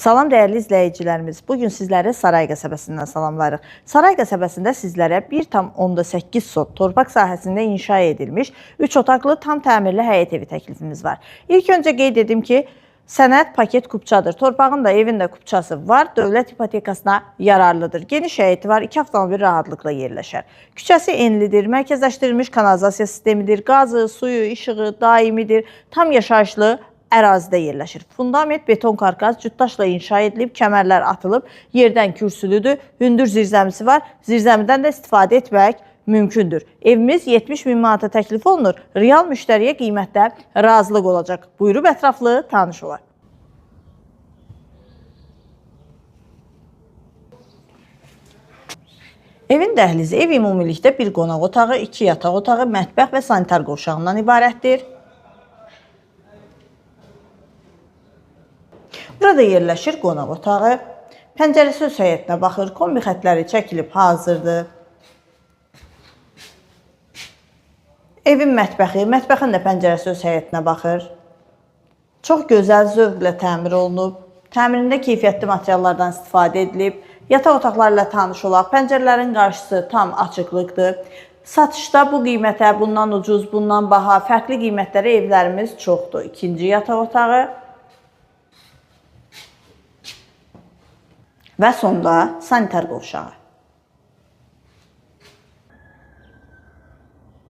Salam dəyərli izləyicilərimiz. Bu gün sizləri Saray qəsəbəsindən salamlayırıq. Saray qəsəbəsində sizlərə 1,8 sot torpaq sahəsində inşa edilmiş 3 otaqlı tam təmirli həyət evi təklifimiz var. İlk öncə qeyd edim ki, sənəd paket kupçadır. Torpağın da evin də kupçası var. Dövlət ipotekasına yararlıdır. Geniş həyəti var. 2 avtomobil rahatlıqla yerləşər. Küçəsi enlidir. Mərkəzləşdirilmiş kanalizasiya sistemidir. Qazı, suyu, işığı daimidir. Tam yaşayışlı ərazidə yerləşir. Fundament beton karkas cütdaşla inşa edilib, kəmərlər atılıb, yerdən kürsülüdür, hündür zirzəmisi var. Zirzəmidən də istifadə etmək mümkündür. Evimiz 70 min manata təklif olunur. Real müştəriyə qiymətdə razılıq olacaq. Buyurub ətraflı tanış olaq. Evin dəhlizi ev ümumilikdə bir qonaq otağı, 2 yataq otağı, mətbəx və sanitar qovşağından ibarətdir. Burada yerləşir qonaq otağı. Pəncərəsi öz həyətinə baxır. Kombi xətləri çəkilib hazırdır. Evin mətbəxi, mətbəxin də pəncərəsi öz həyətinə baxır. Çox gözəl zövqlə təmir olunub. Təmirində keyfiyyətli materiallardan istifadə edilib. Yataq otaqları ilə tanış olaq. Pəncərələrin qarşısı tam açıqlıqdır. Satışda bu qiymətə, bundan ucuz, bundan baha, fərqli qiymətlərə evlərimiz çoxdur. İkinci yataq otağı. Və sonda sanitar qovşağı.